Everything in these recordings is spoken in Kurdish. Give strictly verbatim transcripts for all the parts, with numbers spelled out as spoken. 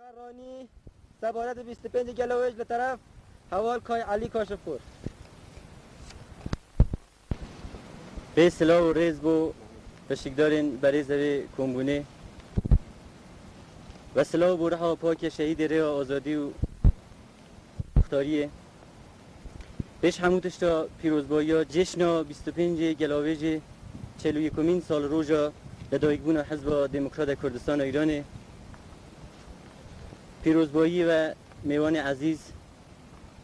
Ranî, sebaret bi bîst û pêncê Gelawêj li teref Heval Kay Elî Kaşifxor. Pê silav û rêz bo pişikdarên berêzevê kombûnê ve silav bo riha pakê şehîdê rêya azadî û muxtariyê. Pêş hemû tişta pîrozbayiya cêşna bîst û pêncê Gelawêjê çel û yekumîn salroja li dayikbûna Hizba Demokrat a Kurdistana Îranê. Pîrozbayî ve mêvanê ezîz,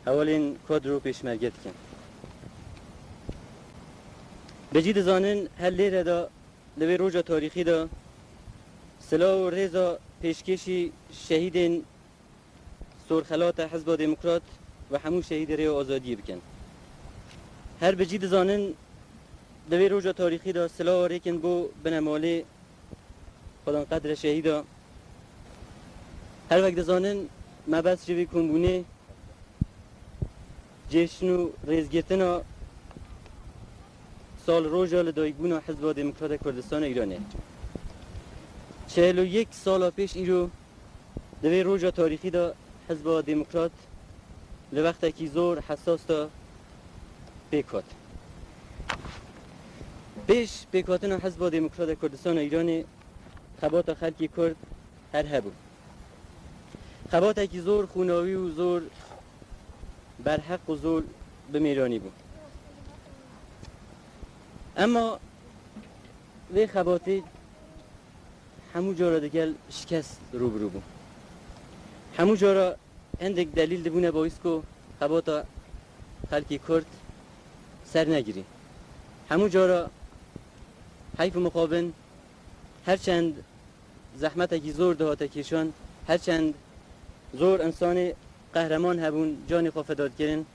hevalên kadro pêşmerge dikin. Bi cî dizanin her lêre de li vê roja tarîxî de silav û rêza pêşkêşî şehîdên sorxelata Hizba Demokrat ve hemû şehîdê rêya azadiyê bikin. Her bi cî dizanin di vê roja tarîxî de silawa rêkin bo binemalê Xwedan qedre şehîda. Her wek dizanin, mebest ji vê kombûnê cêşn û rêzgirtina salroja li dayikbûna Hizba Demokrat a Kurdistana Îranê. Çel û yek sala pêş îro di vê roja tarîxî de Hizba Demokrat li wextekî zor hesas de pêk hat. Pêş pêkhatina Hizba Demokrat a Kurdistana Îranê xebata xelkê Kurd her hebû. Xebatekî zor xûnawî û zor berheq û zor bi mêranî bû. Ema vê xebatê hemû cara digel şikest rûbirû bû. Hemû cara hindek delîl dibûne bawîs ku xebata xelkê Kurd ser negirî. Hemû cara heyf û mixabin her çend zehmetekî zor dihate kêşan, her çend zor insanê qehreman hebûn, canê xwe feda dikirin,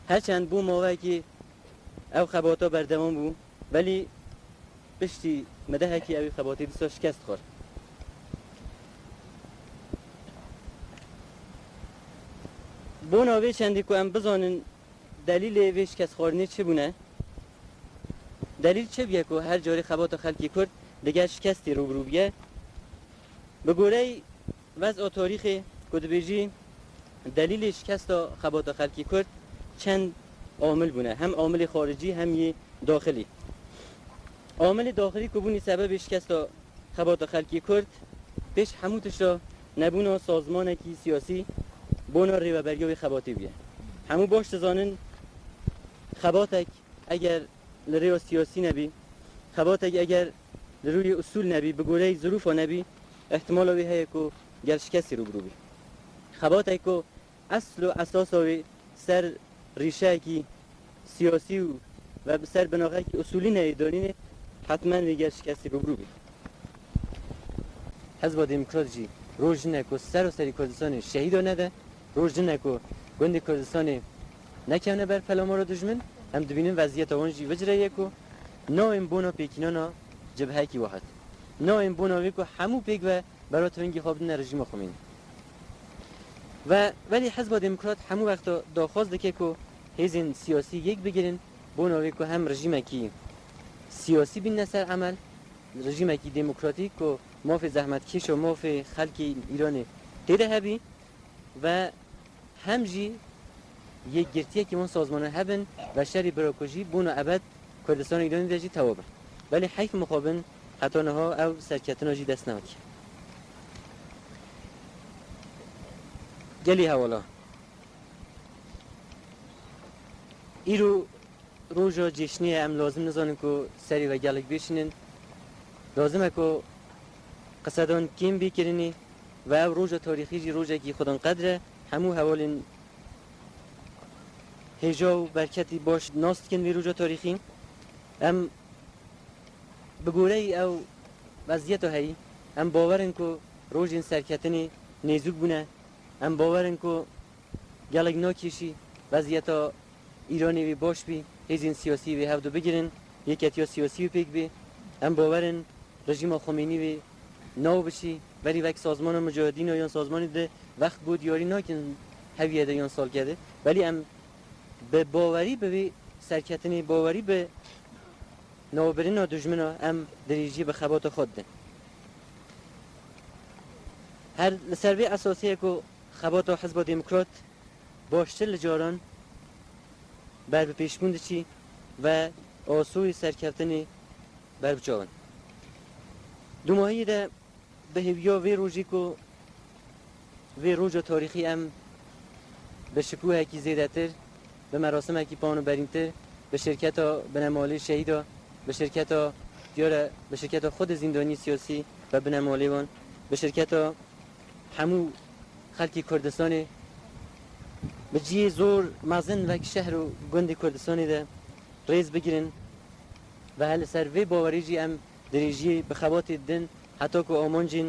her çend bû mawekî ew xebata berdewam bû, belî piştî medehekî ew ê xebatê dîsa şikest xwar. Bona vê çendî ku em bizanin delîlê vê şikestxwarinê çi bûne, delîl çi bûye ku her carê xebata xelkê Kurd digel şikestê rûbirû bûye? Bi goreyî wez'a tarîxê ku dibêjî delîlê şikesta xebata xelkê Kurd çend amil bûne, hem amilê xaricî hem yê daxilî. Amilê daxilî ku bûnî sebebê şikesta xebata xelkê Kurd, pêş hemû tişta nebûna sazmanekî siyasî bona rêveberiya wê xebatê bûye. Hemû baş dizanin, xebatek eger li rêya siyasî nebî, xebatek eger li rûyê usûl nebî, bi goreyî zirûfa nebî, îhtimala wê heye ku gel şikestê rûbirû bî. Xebatek ku esl û esasa wê ser rîşeyekî siyasî û ve bi ser binaxekî usûlî neyê danînê, hetmen wê gel şikestê rûbirû bî. Hizba Demokrat jî roj nine ku seroserî Kurdistanê şehîda nede, roj nine ku gundê Kurdistanê nekevne ber pelamara dijmin. Em dibînin veziyeta wan jî vicireyê ku nayên bona pêkînana cibhekî wahet. Nayên bona wê ku hemû pêk ve bera tivingî xwe bidine rejîma Xumênî. Ve welî Hizba Demokrat hemû wexta daxwaz dike ku hêzên siyasî yek bigirin, bona wê ku hem rejîmekî siyasî bînne ser emel, rejîmekî demokratîk ku mafê zehmetkêş û mafê xelkê Îranê tê de hebî ve hem jî yekgirtiyekî wan sazmanan hebin ve şerê birakujî bona ebed Kurdistana Îranê de jî tewa be. Belê heyf mixabin heta niha ew serketina jî dest nehatiye. Gelî hewala. Îro roja cêşnê ye, em lazim nizanin ku serê ve gelek bêşînin. Lazim e ku qisedan kêm bê kirinê ve ev roja tarîxî jî rojekî xwedan qedr e. Hemû hevalên hêja û berketî baş nas dikin vê roja tarîxî. Em bi goreyî ew weziyeta heyî, em bawer in ku rojên serketinê nêzûk bûne. Em bawer in ku gelek nakêşî weziyeta Îranê wê baş bî, hêzên siyasî wê hevdu bigirin, yeketiya siyasî wê pêk bê. Em bawer in rejîma Xumênî wê nav biçî, berî wek sazmana mucahidîna yan sazmanê di wext bo diyarî nakin heviye de yan salke de. Belê em bi bawerî bi vê serketinê, bawerî bi navbirina dijmina em dirêjî bi xebata xwe didin. Her li ser vê esasê ye ku xebata Hizba Demokrat baştir li caran ber bi pêşbûn diçî ve asûyê serkeftinê ber bi çav in. Dûmahiyê de bi hêviya vê rojê ku vê roja tarîxî em bi şikûhekî zêdetir, bi merasimekî pano berîntir, bi şirketa binemalê şehîda, bi şirketa diyare, bi şirketa xwe di zîndanî siyasî ve binemalê wan, bi şirketa hemû xelkê Kurdistanê, bi cihê zor mezin wek şehr û gundê Kurdistanê de rêz bigirin ve her li ser vê bawerî jî em dirêjiyê bi xebatê didin, heta ku amancên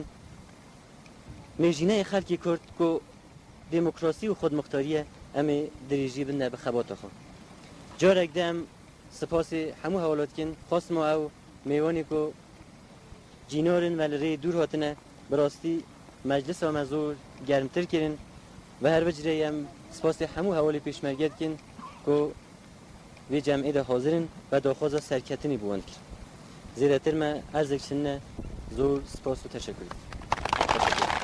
mêjîneyê xelkê Kurd ku demokrasî û xwedmuxtarî ye, em ê dirêjî bidine bi xebata xwe. Carek din em spasê hemû hevala dikin, xwestin me ew mêvanê ku cînar in ve li rêyê dûr hatine, bi rastî meclisa me zor germtir kirin ve her vecirê em spasê hemû hevalê pêşmerge dikin ku vê cemê de hazir in ve daxwaza serketinê bi wan dikin. Zêdetir me erzek çi nîne, zor spas û teşekur dikin.